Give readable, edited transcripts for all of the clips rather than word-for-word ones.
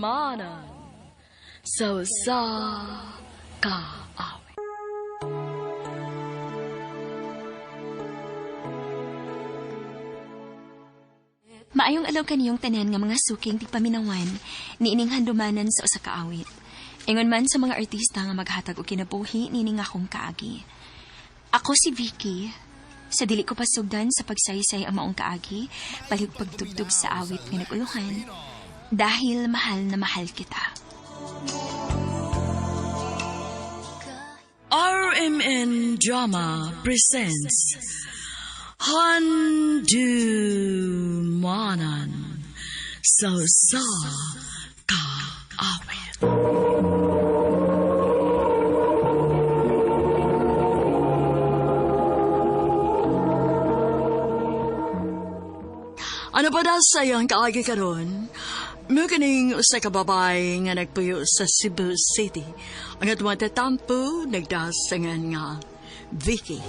Handumanan sa usa ka awit. Maayong adlaw kaniyong tanan nga mga suking tigpaminawan niining handumanan sa usa ka awit. Ingon man sa mga artista nga maghatag og kinabuhi niining akong kaagi. Ako si Vicky. Sa dili ko pasugdan sa pagsaysay ang maong kaagi, palihog pagtugtog sa awit nga naguluhan, dahil mahal na mahal kita. RMN Drama presents Handumanan sa usa ka awit. Ano pa daw sa iyang kaagi karon? Mukining usa ka babae nga nagpuyo sa Cebu City. Ang atong tatampo nagdasangan nga Vicky.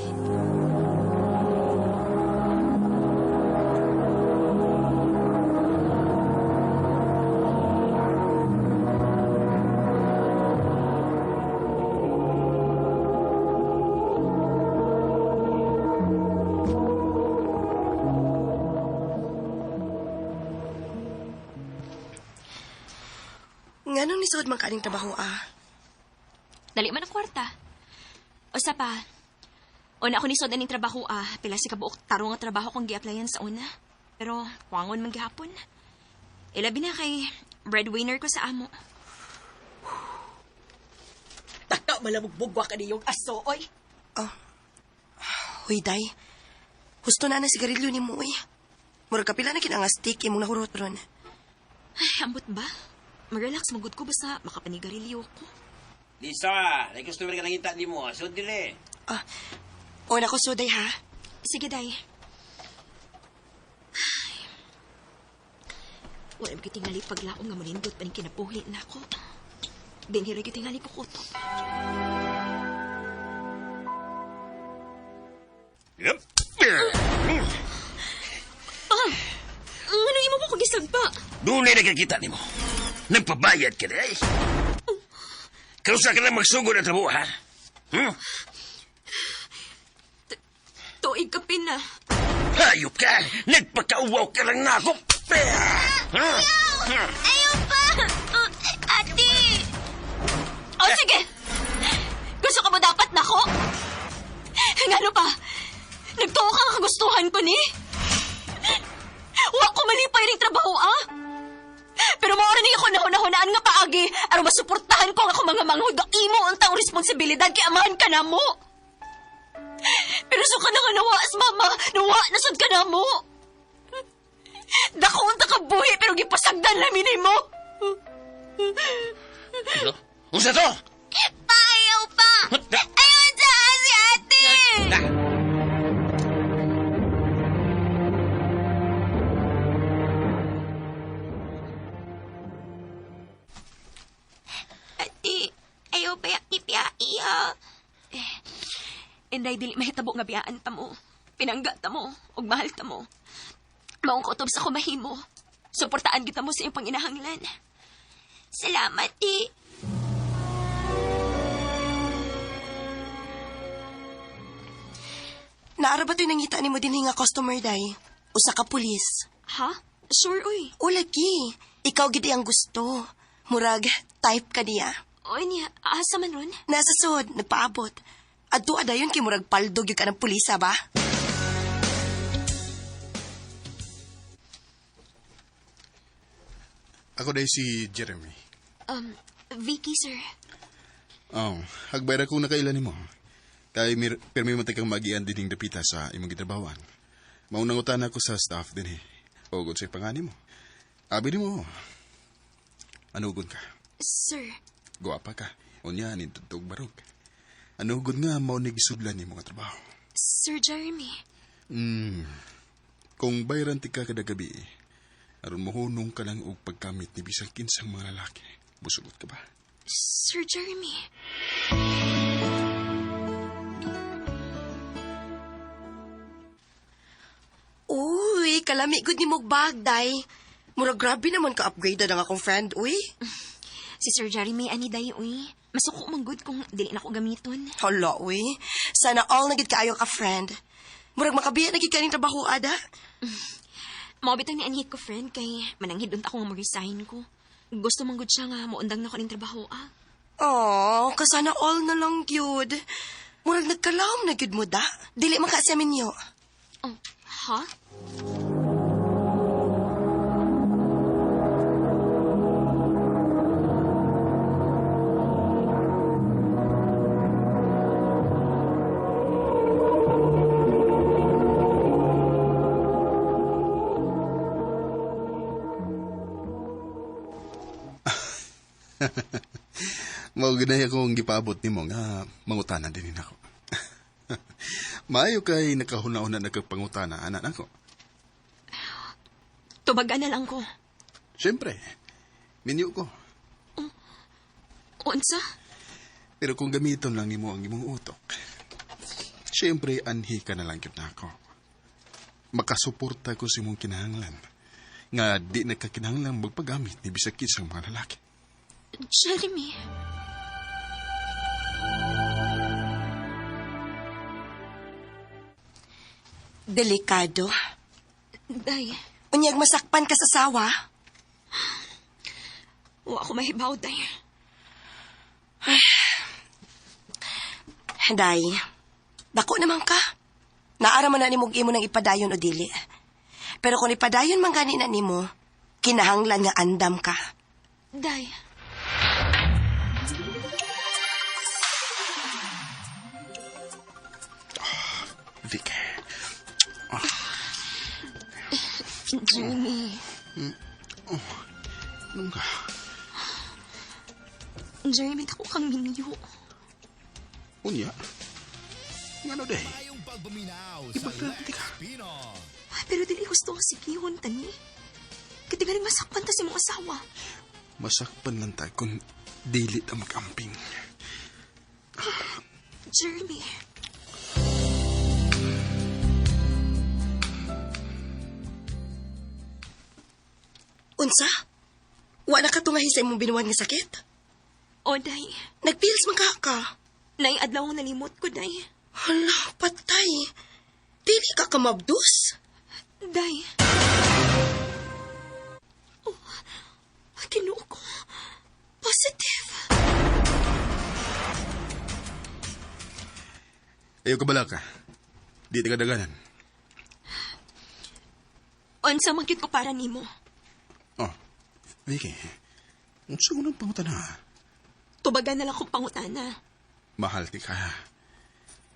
Nganong nisuod man kaaning trabaho ah? Dali man ang kwarta. Usa pa, una ako nisod aning trabaho ah, pila sa kabuok tarong nga trabaho kong gi-applyan sa una. Pero kwangon man gihapon. Ilabi na kay breadwinner ko sa amo. Taka malamugmugwa ka niyong aso, oy. Huy, day. Husto na na sigarilyo ni mo, uy. Murag kapila na kinang stick imong nahurot ron. Ay, ambot ba? Mag-relax magud ko basta makapanigarilyo ko. Lisa, may customer ka nangita di mo. So, dili. Ah, o nako so, day ha. Sige, day. Ay. Wala mo kitingali paglaom nga munindot pa ning kinabuhi na ako. Dinhira kitingali ko kutob. Yep. Ano imo mo ko gisagpa? Doon na nakakita ni mo. Nagpabayad ka na eh. Karusa ka lang magsugod ang trabaho, ha? Hmm? Tuig ka pina. Hayop ka! Nagpakauwaw ka lang na ako! Ha? Ayaw pa! Ate! O sige! Gusto ka ba dapat nako? Ngano pa? Nagtuo ka nga kagustuhan ko ni? Wa ko malipay ring trabaho, ah! Pero maura ni ako nahuna-hunaan nga paagi aron masuportahan ko ang akong mga manghud nga imo ang taong responsibilidad kay amahan ka na mo. Pero so ka na nga nawaas, mama. Nawa na sad ka na mo. Dako unta ka buhi pero gipasagdan lamin nimo. Ano? Unsa to? Ayaw pa! Ayaw dyan si ate! Na! Ate, ayaw pa yung ipiyai ha. Inday, dili mahitabo nga biyaan ta mo. Pinangga ta mo, ug mahal ta mo. Maong kutob sa kumahimo. Suportaan kita mo sa iyong panginahanglan. Salamat, eh. Naara ba to'y nangita ni mo din nga customer, day? Usa ka pulis. Ha? Sure, uy. O lagi, ikaw gid ang gusto. Murag, type ka niya. Oy niya, asa man ron? Nasa sud, nagpaabot. Adto adayon kay murag paldo gyud ka ng pulisa ba? Ako dahil si Jeremy. Vicky, sir. Oh, hagbay ra kong nakailan nimo. Kay pirmi man kang magian din dapita sa imong gitrabahoan. Maunang utan ako sa staff din eh. O gud sa pangani mo. Abi nimo. Ano gud ka? Sir, Guwapa ka. Unya ni tugtog barog. Ano gud nga mao ni gisudlan nimo nga trabaho. Sir Jeremy. Kung bayran ti ka kada gabi, aron mohunong ka lang og pagkamit ni bisag kinsang mga lalaki. Busugot ka ba? Sir Jeremy. Uy, kalami gud ni mo bag, day. Murag grabe naman ka-upgraded ang akong friend, uy. Si Sir Jeremy ani day, uy. Masuko man gud kung dili na ko gamiton. Hala, uy. Sana all na gid kaayo ka friend. Murag makabiya na gid kaning trabaho ada. Mao bitang ni anhit ko friend kay mananghid unta ko nga mo-resign ko. Gusto man gud siya nga moundang na ko ning trabaho ah. Oh, kasana all na lang gyud. Murag nagkalawom na gyud mo da. Dili man ka siya minyo. Oh, ha? Mao ginay akong gipaabot nimo nga mangutana din nako. Maayo kay nakahuna-huna nagkapangutana anak nako. Tubagan na lang ko. Siyempre, minyo ko. Unsa? Pero kung gamiton lang nimo ang imong utok, siyempre anhi ka na lang gyud nako. Makasuporta ko sa imong kinahanglan. Nga di na ka kinahanglan magpagamit ni bisag kinsang mga lalaki. Jeremy. Delikado. Day, Unyag masakpan ka sa sawa. wa ko mahibaw, day. Day, dako naman ka. Naara man na nimo og imo nang ipadayon o dili. Pero kung ipadayon man gani na nimo, kinahanglan nga andam ka. Day. Vic, Jeremy. anong ka? Jeremy, dako kang minyo. Unya? Ngano day? Ibagdati ka. Pero dili gusto ang sigihon, tani. Katigaling masakpan ta si mong asawa. Masakpan lang ta kung dili ta magamping. Jeremy. Unsa? Wa na ka tungahin sa imong binuwan nga sakit? O, day. Nagpills man ka ka. Nay, adlaw ang nalimot ko, day. Hala, patay. Dili ka kamabdus. Day. Oh, Ginoo ko. Positive. Ayaw ka bala ka. Di ta kadaganan. Unsa man gyud ko para nimo. Oh, Vicky. Unsa ko nang pangutana? Tubagan na lang kong pangutana. Mahal ti ka.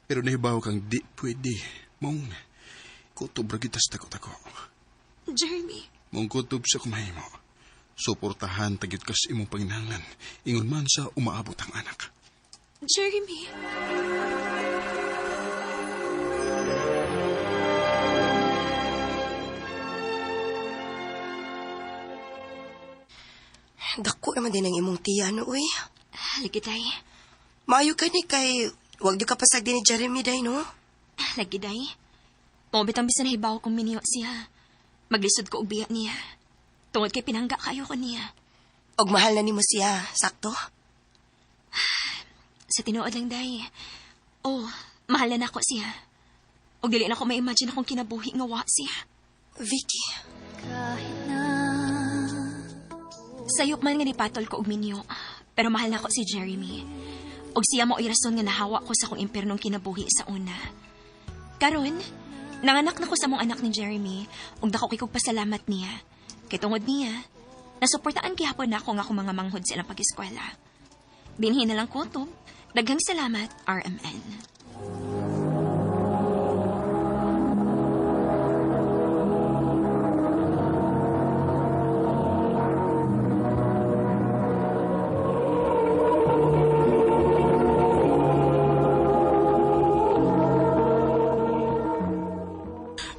Pero nahibaw kang di pwede. Mong kutob ra kita sa tako-tako. Jeremy. Mong kutob sa kumahimo. Suportahan tagyod kas imong panginahanglan. Ingon man sa umaabot ang anak. Jeremy. Dako naman din ang imong tiya, no, uy. Lagi, day. Maayo ka ni kay... Wag di ka pasag din ni Jeremy, day, no? Lagi, day. Mobit ang bisan hibaw kong miniyo siya. Maglisod ko og biya niya. Tungod kay pinangga kayo ko niya. Og mahal na nimo siya, sakto? Sa tinuod lang, day. Oh, mahal na nako siya. Og dili na ko ma-imagine akong kinabuhi nga wa siya. Vicky, Sayop man nga nipatol ko og minyo, pero mahal nako si Jeremy. Og siya mo rason nga nahawa ko sa akong impernong kinabuhi sa una. Karon, nanganak na ko sa mong anak ni Jeremy ug dako kay kog pasalamat niya. Kay tungod niya, nasuportaan gihapon nako nga akong mga manghod sa ilang pag-eskwela. Binhi na lang kutob. Daghang salamat, RMN.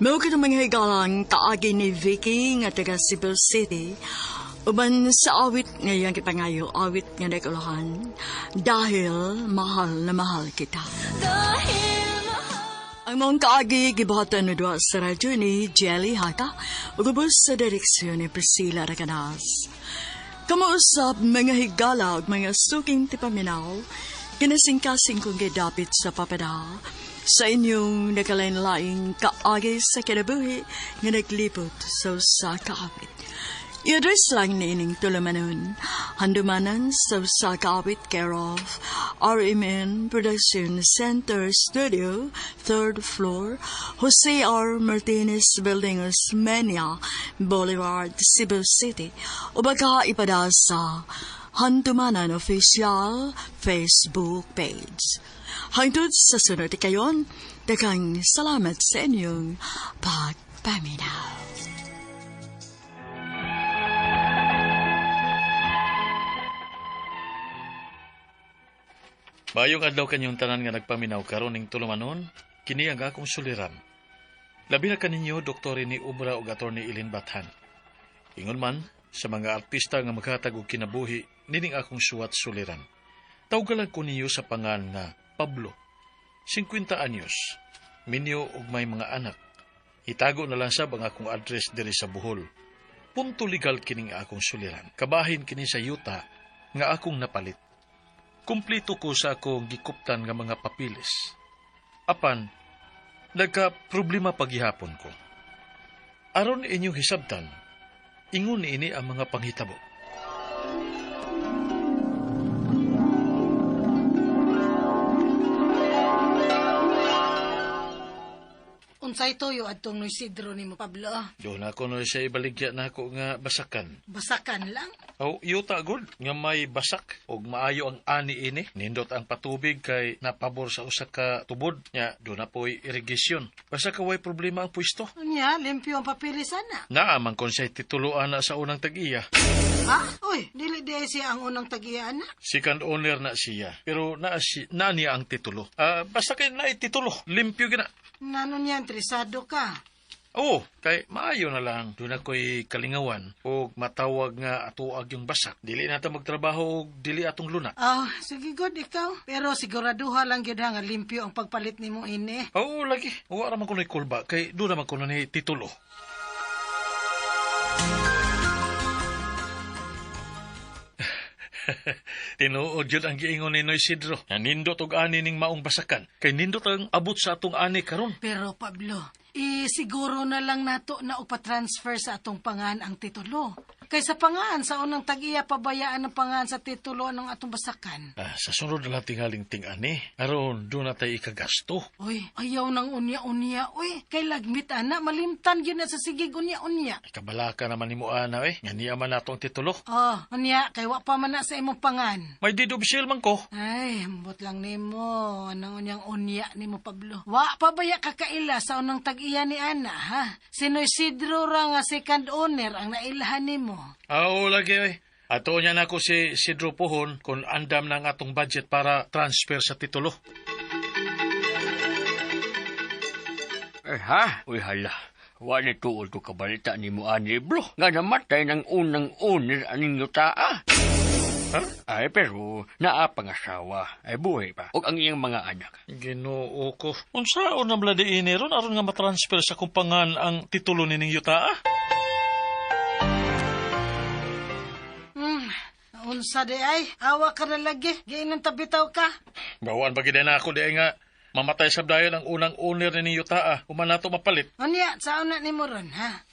Mao ka mga higalang kaagi ni Vicky nga taga Cebu City. Uban sa awit nga iyang gipangayo, awit nga nagulahan, dahil mahal na mahal kita. Ang mong kaagi gibuhatan na duha sa radyo ni Jelly Haka ug ubos sa direksyon ni Priscilla Raganas. Kamausap mga higala ug mga suking tipaminaw, kinasingkasing kong gidapit sa papada sa inyong nakalain-laing kaagi sa kinabuhi nga naglibot sa usa ka awit. I-address lang niining tulumanon. Handumanan sa usa ka awit care of RMN Production Center Studio, 3rd floor, Jose R. Martinez Building, Osmeña Boulevard, Cebu City. O baka ipada sa Handumanan Official Facebook page. Hangtod sa sunod kayon, daghang salamat sa inyong pagpaminaw. Bayong adlaw kanyong tanan nga nagpaminaw karon ning tulumanon, kini ang akong suliran. Labi na kaninyo Dr. ni Ubra ug Attorney Ilin Bathan. Ingon man sa mga artista nga maghatag og kinabuhi nining akong suwat suliran. Tawgalan ko ninyo sa pangan nga Pablo, 50 anyos, minyo ug may mga anak. Itago na lang sab ang akong address diri sa Bohol. Punto legal kining akong suliran. Kabahin kini sa yuta nga akong napalit. Kumplito ko sa akong gikuptan nga mga papilis. Apan, nagka-problema paghihapon ko. Aron inyong hisabtan, ingon ini ang mga panghitabo. Unsay tuyo adtong Noy Isidro nimo, Pablo? Doon ako no siya ibaligya na ako nga basakan. Basakan lang. O, yuta gud nga may basak og maayo ang ani ini. Nindot ang patubig kay napabor sa usa ka tubod nya doon na po'y irrigation. Basta ka way problema ang pwesto. Unya, limpyo ang papilis ana. Naa man kon siya tituluan na sa unang tag-iya. Ha? Uy, dili di siya ang unang tag-iya ana. Second owner na siya, pero naa niya ang titulo. Basta kay naay titulo, limpyo gina. Nano niyan, trisado ka. Oo, kay maayo na lang. Doon ako'y kalingawan o matawag nga atuag yung basak. Dili na ta magtrabaho og dili atong lunak. Oh, sige good, ikaw. Pero siguraduha lang gyud ha nga limpyo ang pagpalit nimo ini. Oo, lagi. Wa ra man kuno'y kulba kay doon naman kuno ni titulo. Tinuod yun ang giingon ni Noy Isidro. Na nindot og ani ning maong basakan. Kay nindot ang abot sa atong ani karon. Pero Pablo, isiguro na lang nato na upatransfer sa atong pangan ang titulo. Kaysa pangan sa unang tag-iya pabayaan ang pangan sa titulo ng atong basakan. Sa sunod na lang tingaling ting-ani. Aron doon na tayo ikagasto. Uy, ayaw nang unya-unya. Uy, kay lagmit ana, malimtan yun na sa sigig unya-unya. Kabalaka naman ni mo ana eh. Nga niya man nato ang titulo. Oh, unya, kay wa pa man na sa imong pangan. May deed of sale man ko. Ay, ambot lang nimo. Anong unyang unya nimo, Pablo? Wa pa baya kakaila sa unang tag-iya ni Ana, ha? Si Noy Isidro ra nga second owner ang nailahan nimo. Oo, lagi eh. Ato niya na ako si Isidro Pohon kung andam ng atong budget para transfer sa titulo. Eh, ha? Uy, hala. Wala tuod ko kabalita ni mo, ani, bro. Nga namatay ng unang owner aning yutaa. Ha? Ay, pero naapang asawa. Ay, buhay pa. O ang iyang mga anak. Ginoo ko. Unsaon na bladi ini ron aron nga matransfer sa kumpangan ang titulo nining yutaa? Unsa di ay? Awa ka na lagi. Giinan tabitaw ka. Bawaan pa gid na ako di ay nga mamatay sab dayon ang unang owner nining yutaa. Human nato mapalit. Unya, saan na nimo ron, ha?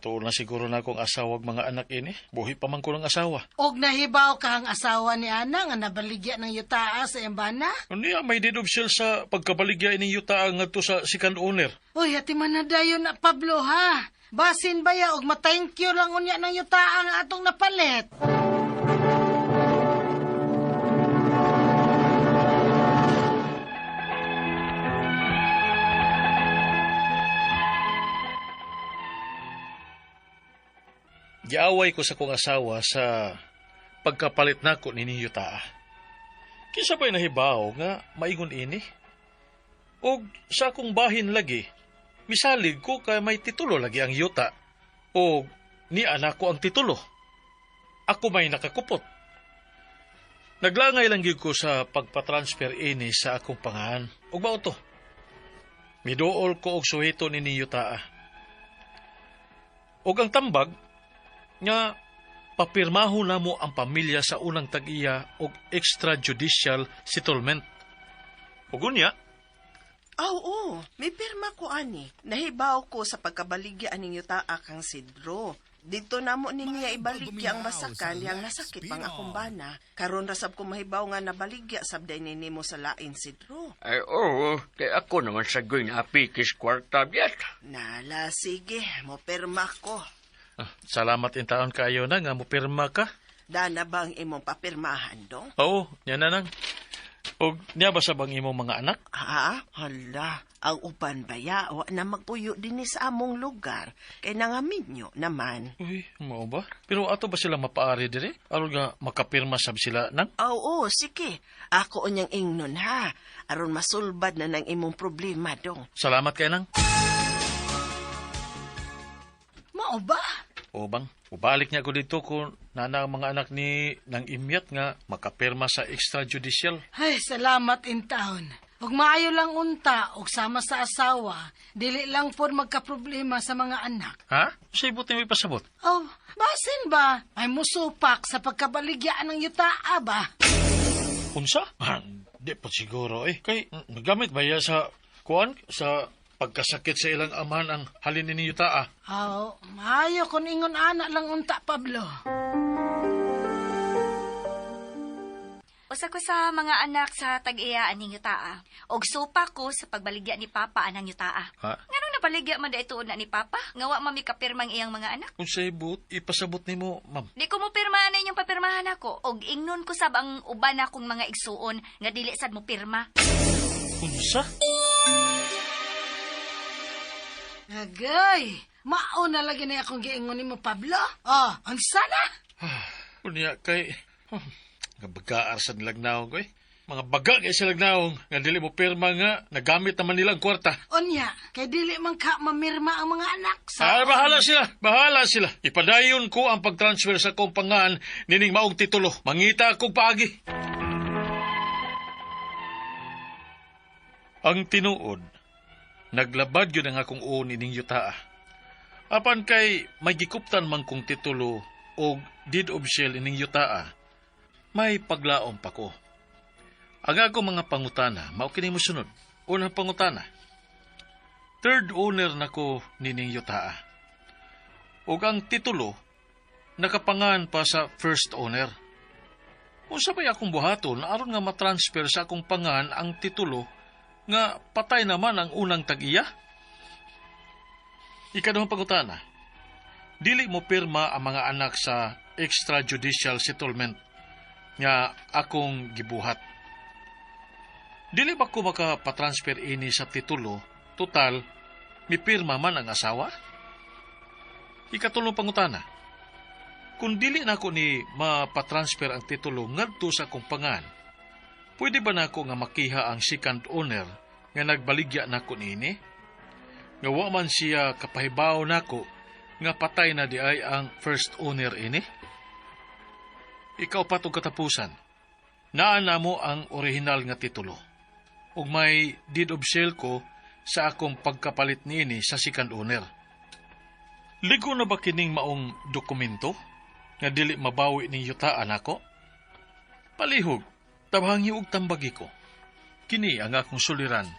Tuon na siguro na akong asawag mga anak ini. Buhi pa man ko ng asawa. Og nahibaw ka ang asawa ni Ana nga nabaligya ng yutaa sa iyang bana? Unya, may deed of sale sa pagkabaligya ining yutaa ngadto sa second owner. Uy, ati man na dayon na Pablo, ha? Basin ba ya og ma-thank you lang unya ng yutaa nga atong napalit? Giaway ko sa kong asawa sa pagkapalit nako nining yutaa. Kinsa ba'y nahibaw nga maingon ini? Og sa akong bahin lagi, misalig ko kay may titulo lagi ang yuta. Og ni anak ko ang titulo. Ako may nakakupot. Naglangay lang gyud ko sa pagpatransfer ini sa akong pangahan. Og mao to. Miduol ko og suhito ni yutaa. Og ang tambag nga papirmaho namo ang pamilya sa unang tag-iya og extrajudicial settlement. Ug unya, Ah, oo, may pirma ko ani. Nahibaw ko sa pagkabaligya aning yutaa kang Sidro. Dito namo ni niya ibaligya ang basakan yang nasakit pang akong bana. Karon ra sab ko mahibaw nga nabaligya sab day ni nimo sa lain, Sidro. Ay, oo, kay ako naman sa goy na apikis kwarta biyat. Nala, sige, mo pirma ko. Ah, salamat in taon kayo na nga mopirma ka. Dana ba ang imong papirmahan dong? Oo, niya na nang. Og niya ba sa bang imong mga anak? Ha? Hala, ang uban ba ya? Wa na magpuyo din sa among lugar. Kay nangaminyo naman. Uy, mao ba? Pero ato ba sila mapaari dire? Aron nga makapirma sab sila nang? Oo, sige. Ako unyang ingnon ha. Aron masulbad na ng imong problema dong. Salamat kay nang. Mao ba? O bang, ubalik niya ko dito kung nana ang mga anak ni nang imyat nga makapirma sa extrajudicial. Ay, salamat in taon. Ug maayo lang unta og sama sa asawa, dili lang pod magkaproblema sa mga anak. Ha? Sa ibot ni pasabot? Oh, basin ba? Ay musupak sa pagkabaligyaan ng yutaa ba? Unsa? Ah, di pa siguro eh. Kay nagamit ba ya sa kuan sa pagkasakit sa ilang amahan ang halin ni yutaa? Oh, maayo kun ingon ana lang unta, Pablo. Usa ko sa mga anak sa tag-iya aning yutaa. Og supa ko sa pagbaligya ni Papa anang yutaa. Ha? Nganong nabaligya man dayto na ni Papa? Nga wa man mi kapirmang iyang mga anak. Unsa ibot ipasabot nimo, ma'am? Di ko mo pirma na inyong papirmahan ako. Og ingnon ko sab ang uban akong mga igsuon nga dili sad mo pirma. Unsa? Agay, mao na lagi na akong giingon nimo, Pablo. Oh, unsa na? Unya kay nga bagaar sa nilagnawong ko eh. Mga baga kay sa lagnaong nga dili mo pirma nga nagamit naman nila ang kwarta. Unya, kay dili man ka mamirma ang mga anak sa Ah, bahala sila. Bahala sila. Ipadayon ko ang pag-transfer sa akong pangan nining maong titulo. Mangita akong paagi. Ang tinuod, naglabad yun ang akong uon ining yutaa. Apan kay may gikuptan man kong titulo og deed of sale ining yutaa, may paglaom pa ko. Ang akong mga pangutana, mao kini mosunod. Unang pangutana, third owner nako nining yutaa. Ug ang titulo nakapangan pa sa first owner. Unsa bay akong buhaton aron nga matransfer sa akong pangan ang titulo nga patay naman ang unang tag-iya? Ikaduhang pangutana, dili mo pirma ang mga anak sa extrajudicial settlement nga akong gibuhat. Dili ba ko makapatransfer ini sa titulo, total, mipirma man ang asawa? Ikatulong pangutana, kung dili nako ni mapatransfer ang titulo ngadto sa akong pangan, pwede ba nako nga makiha ang second owner nga nagbaligya nako niini? Nga wa man siya kapahibaw nako nga patay na di ay ang first owner ini? Ikaw patong katapusan, naa namo ang orihinal nga titulo. Ug may deed of sale ko sa akong pagkapalit niini sa second owner. Ligo na ba kining maong dokumento nga dili mabawi ning yutaan nako? Palihog, tabhangi og tambagi ko. Kini ang akong suliran,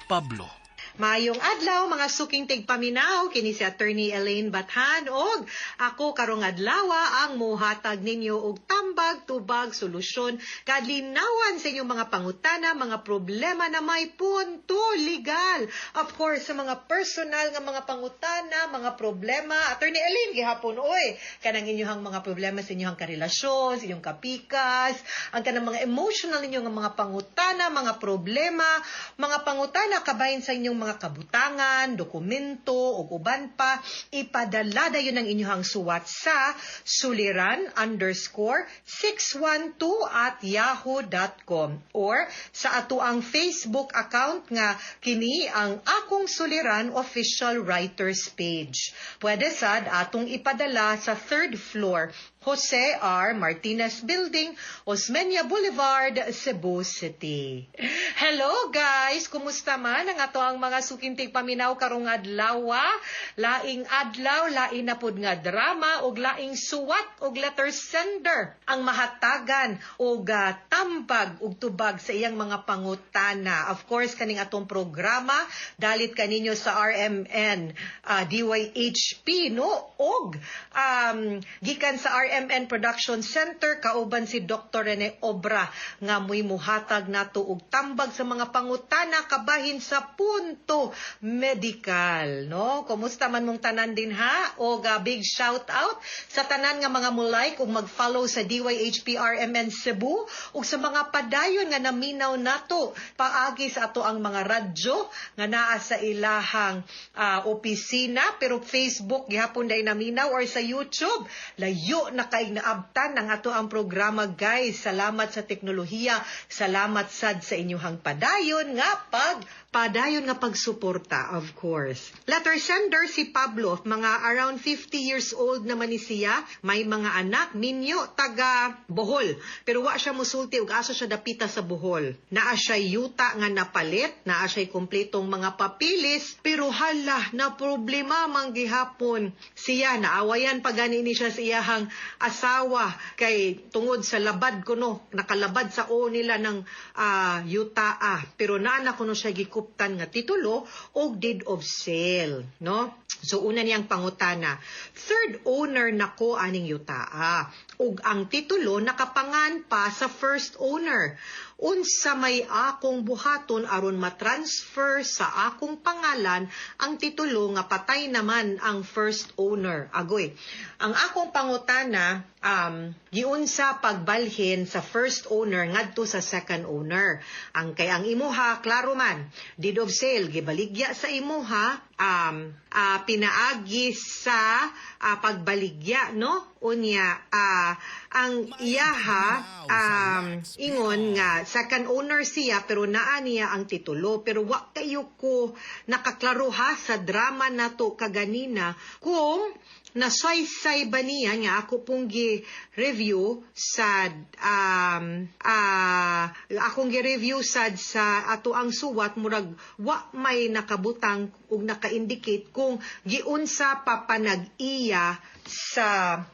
Pablo. Maayong adlaw mga suking tigpaminaw, kini si Attorney Elaine Bathan og ako karong adlaw ang mohatag ninyo og tambag tubag solusyon kalinawan sa inyong mga pangutana, mga problema na may punto legal. Of course, sa mga personal nga mga pangutana, mga problema, Attorney Elaine gihapon oy, kanang inyong mga problema sa inyong karelasyon, sa inyong kapikas, ang kanang mga emotional ninyo nga mga pangutana, mga problema, mga pangutana kabahin sa inyong mga kabutangan, dokumento, ug uban pa, ipadala dayon ang inyong suwat sa suliran_612@yahoo.com or sa atoang Facebook account nga kini ang Akong Suliran Official Writers Page. Pwede sad atong ipadala sa third floor, Jose R. Martinez Building, Osmeña Boulevard, Cebu City. Hello guys! Kumusta man ang ato ang mga suking tigpaminaw karong adlaw? Laing adlaw, lain na pud nga drama ug laing suwat og letter sender ang mahatagan og tambag ug tubag sa iyang mga pangutana. Of course, kaning atong programa dalit kaninyo sa RMN DYHP, no, og gikan sa RMN Production Center kauban si Dr. Rene Obra nga mo'y muhatag nato og tambag sa mga pangutana kabahin sa punto medikal, no? Kumusta man mong tanan din ha? Og big shout out sa tanan nga mga mo-like ug mag-follow sa DYHP RMN Cebu ug sa mga padayon nga naminaw nato paagi sa ato ang mga radyo nga naa sa ilahang opisina, pero Facebook gihapon day naminaw or sa YouTube. Layo na kay naabtan ang ato ang programa, guys. Salamat sa teknolohiya, salamat sad sa inyuhang padayon nga pagsuporta, of course. Letter sender si Pablo, mga around 50 years old naman ni siya, may mga anak, minyo, taga Bohol. Pero wa siya musulti ug asa siya dapita sa Bohol. Naa siya yuta nga napalit, naa siya kumpletong mga papilis, pero hala, na problema man gihapon siya. Naawayan pa gani ni siya sa iyahang asawa kay tungod sa labad kuno, nakalabad sa o nila ng yutaa. Pero naa na kuno siya gikuptan nga titulo og deed of sale, no? So una niyang pangutana, third owner nako aning yutaa ug ang titulo nakapangan pa sa first owner. Unsa may akong buhaton aron matransfer sa akong pangalan ang titulo nga patay naman ang first owner? Agoy. Ang akong pangutana, giunsa pagbalhin sa first owner ngadto sa second owner? Ang kay ang imuha klaro man, deed of sale gibaligya sa imuha pinaagi sa pagbaligya, no? Unya ang iyaha ingon nga second owner siya pero naa niya ang titulo, pero wa kayo ko nakaklaro ha sa drama nato kaganina kung nasaysay ba niya nga ako pong gi-review sa akong gi-review sad sa ato ang suwat, murag wa may nakabutang ug naka-indicate kung giunsa pa panag-iya sa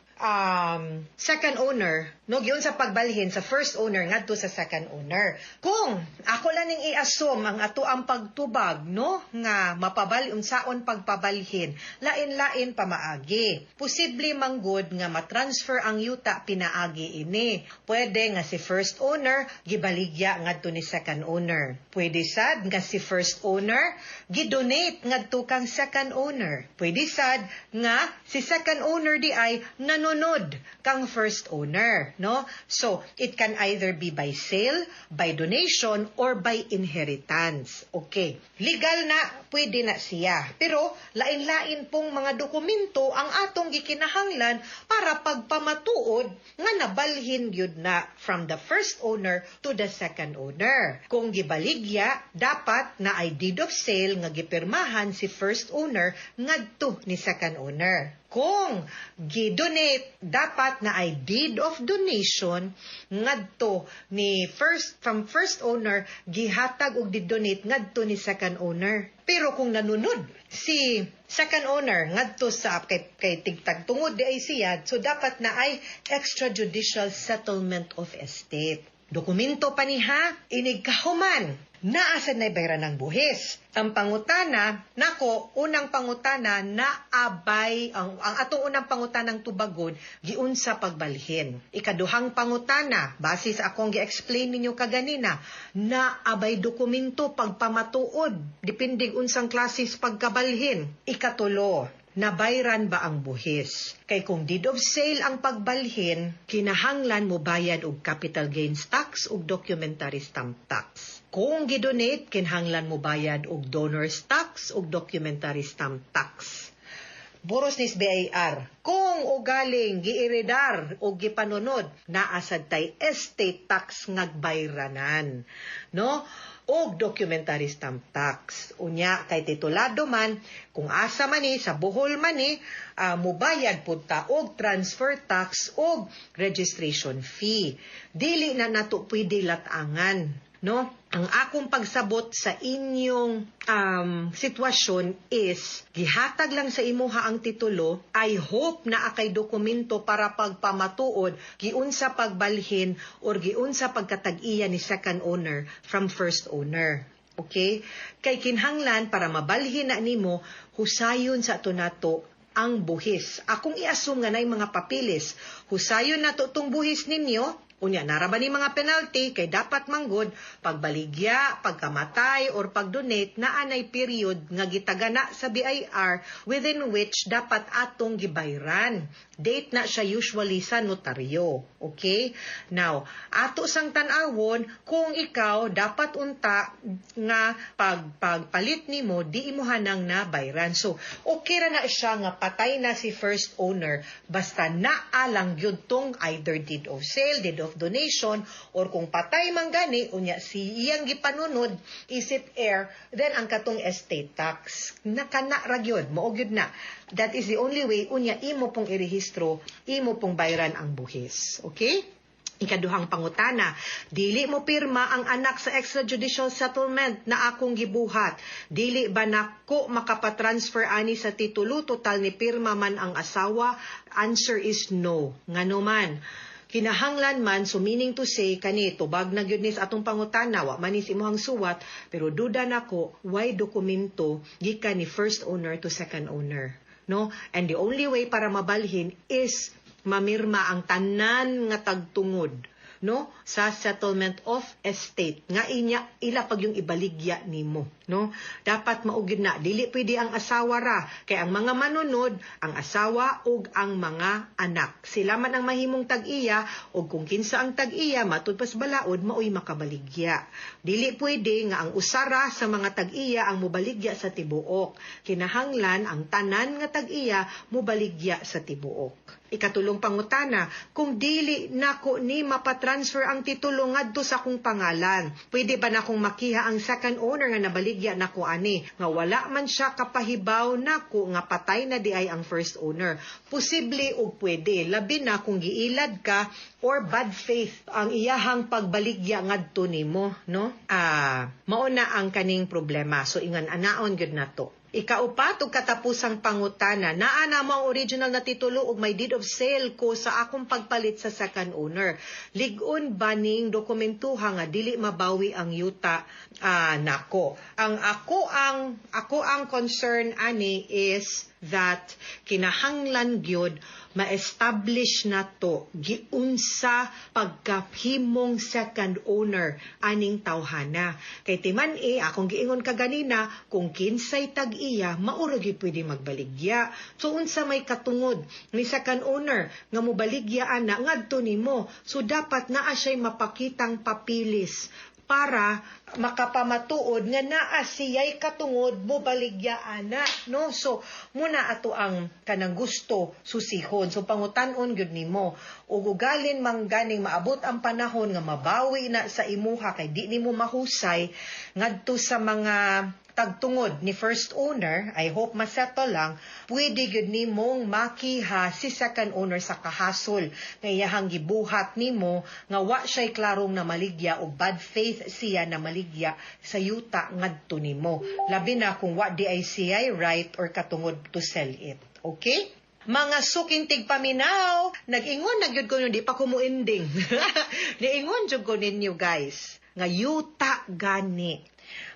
second owner, no, giunsa pagbalhin sa first owner ngadto sa second owner. Kung ako lang ning i-assume ang ato ang pagtubag, no, nga mapabal unsaon pagpabalhin, lain-lain pamaagi. Posible manggod nga matransfer ang yuta pinaagi ini. Pwede nga si first owner gibaligya ngadto ni second owner. Pwede sad nga si first owner gidonate ngadto kang second owner. Pwede sad nga si second owner di ay nanunod kang first owner, no? So, it can either be by sale, by donation, or by inheritance. Okay. Legal na, pwede na siya. Pero, lain-lain pong mga dokumento ang atong gikinahanglan para pagpamatuod nga nabalhin gyud na from the first owner to the second owner. Kung gibaligya, dapat na ay deed of sale nga gipirmahan si first owner ngadto ni second owner. Kung gidonate, dapat na ay deed of donation ngadto ni first from first owner gihatag og gidonate ngadto ni second owner. Pero kung nanunod si second owner ngadto sa kay tigtag tungod di ay siya, so dapat na ay extrajudicial settlement of estate. Dokumento pa ni ha, inig kahuman, naa sad na bayaran ng buhis. Ang pangutana, nako, unang pangutana, naabay, ang atong unang pangutanang tubagon, giunsa pagbalhin. Ikaduhang pangutana, base sa akong gi-explain ninyo kaganina, naabay dokumento pagpamatuod, depende unsang klases pagkabalhin. Ikatulo, nabayran ba ang buhis? Kay kung deed of sale ang pagbalhin, kinahanglan mo bayad og capital gains tax ug documentary stamp tax. Kung gidonate, kinahanglan mo bayad og donor's tax ug documentary stamp tax. Boros nis BIR. Kung ugaling giiredar o gipanunod, naa sad tay estate tax nga bayranan. No? og documentary stamp tax. Unya kay titulado man, kung asa man ni sa Bohol man ni, mubayad pud ta og transfer tax og registration fee. Dili na nato pwede latangan, no? Ang akong pagsabot sa inyong sitwasyon is gihatag lang sa imuha ang titulo. I hope na akay dokumento para pagpamatuod giunsa pagbalhin or giunsa pagkatag-iya ni second owner from first owner. Okay? Kay kinhanglan para mabalhin na nimo, husayon sa ato nato ang buhis. Akong i-assume nga nay mga papilis. Husayon nato tong buhis ninyo. Unya, nara ba ni mga penalty kay dapat manggod pagbaligya, pagkamatay or pagdonate na anay period nga gitagana sa BIR within which dapat atong gibayran. Date na siya usually sa notaryo. Okay? Now, ato sang tan-awon kung ikaw dapat unta nga pagpalit nimo di imo hanang nabayran. So, okay ra na siya nga patay na si first owner basta naalang gyud tong either deed of sale, deed of donation, or kung patay man gani unya si iyang gipanunod isip heir, then ang katong estate tax nakana ra gyud, mao gyud na. That is the only way. Unya imo pong irehistro, imo pong bayran ang buhis. Okay? Ikaduhang pangutana, dili mo pirma ang anak sa extrajudicial settlement na akong gibuhat. Dili ba nako makapatransfer ani sa titulo total ni pirma man ang asawa? Answer is no. Ngano man? Kinahanglan man, so meaning to say, kani, tubag na gyud ni sa atong pangutana, wa man ni sa imuhang suwat, pero duda nako, why dokumento gikan ni first owner to second owner? No? And the only way para mabalhin is mamirma ang tanan nga tagtungod, no, sa settlement of estate nga inya ila pag yung ibaligya nimo, no? Dapat maugid na, dili pwede ang asawa ra, kay ang mga manunod ang asawa ug ang mga anak, sila man ang mahimong tag-iya, ug kung kinsa ang tag-iya matud pas balaod, maoy makabaligya. Dili pwede nga ang usara sa mga tag-iya ang mobaligya sa tibuok. Kinahanglan ang tanan nga tag-iya mobaligya sa tibuok. Ikatulong pangutana, kung dili nako ni mapatransfer ang titulo ngadto sa akong pangalan, pwede ba nakong makiha ang second owner nga nabaligya nako ani, nga wala man siya kapahibaw nako nga patay na di ay ang first owner? Posible og pwede, labi na kung giilad ka or bad faith ang iyahang pagbaligya ngadto nimo, no? Mao na ang kaning problema. So ingan anaon gyud nato. Ikaupat ug katapusang pangutana, naa na mo ang original na titulo ug may deed of sale ko sa akong pagpalit sa second owner. Lig-on ba ning dokumentuha nga dili mabawi ang yuta nako? Ang ako ang concern ani is that kinahanglan gyud ma-establish nato giunsa pagkahimong second owner aning tawhana. Kay timan e akong giingon kaganina, kung kinsay tag-iya, mauro gyud pwede magbaligya. So unsa may katungod ni second owner nga mobaligya ana ngadto nimo? So dapat naa siya'y mapakitang papilis para makapamatuod nga naa siya'y katungod mo baligya ana, no? So muna ato ang kanang gusto susihon. So pangutan-on gyud nimo, ug ugalin man ganing maabot ang panahon nga mabawi na sa imuha kay di nimo mahusay ngadto sa mga tagtungod ni first owner, I hope masettle lang, pwede gyud nimong makiha si second owner sa kahasol nga iyahang gibuhat nimo nga wa siya'y klarong namaligya o bad faith siya na maligya sa yuta ngadto nimo. Labi na kung wa di ay siya'y right or katungod to sell it. Okay? Mga suking tigpaminaw, nag-ingon na gyud ko di pa ko mo-ending. Niingon jud ko ninyo, guys, nga yuta gani.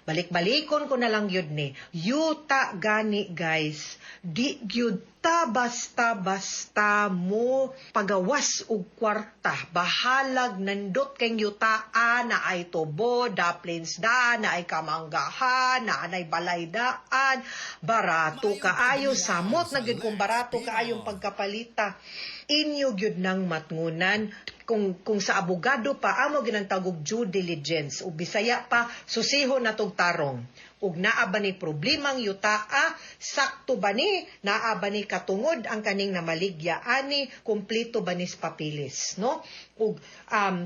Balik-balikon ko na lang yun ni. Yuta gani, guys. Di gyud ta basta-basta mo pagawas og kwarta. Bahalag nandot kay yutaan na ay tubo, da plains da, na ay kamanggahan, na anay balay daan, barato kaayo, samot na gyud kung barato kaayong pagkapalita. Inyo gyud nang matngunan kung sa abogado pa amo ginang tawag due diligence, ug Bisaya pa, susiho na tog. og tarong. Ug naa ba ni problemang yutaa, sakto ba ni, naa ba ni katungod ang kaning namaligya ani, kumpleto ba ni sa papeles, no? Ug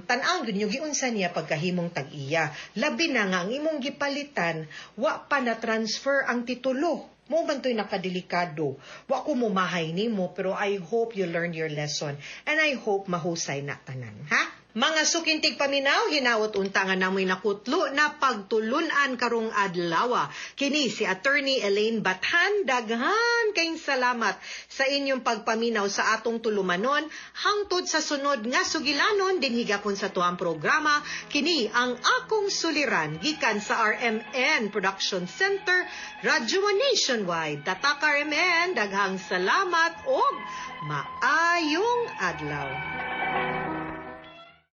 tan-awon gyud ninyo giunsa niya pagkahimong tag-iya. Labi na nga ang imong gipalitan, wa pa na transfer ang titulo. Mao man to'y nakadelikado. Wa ko mumahay nimo, pero I hope you learned your lesson and I hope mahusay na tanan, ha? Mga suking tigpaminaw, hinawot unta nga namoy nakutlo na pagtulunan karong adlaw. Kini si Attorney Elaine Bathan, daghan kayong salamat sa inyong pagpaminaw sa atong tulumanon hangtod sa sunod nga sugilanon dinhi gapon sa tuang programa. Kini ang Akong Suliran gikan sa RMN Production Center, Radyo Nationwide. Tatak RMN, daghang salamat og maayong adlaw.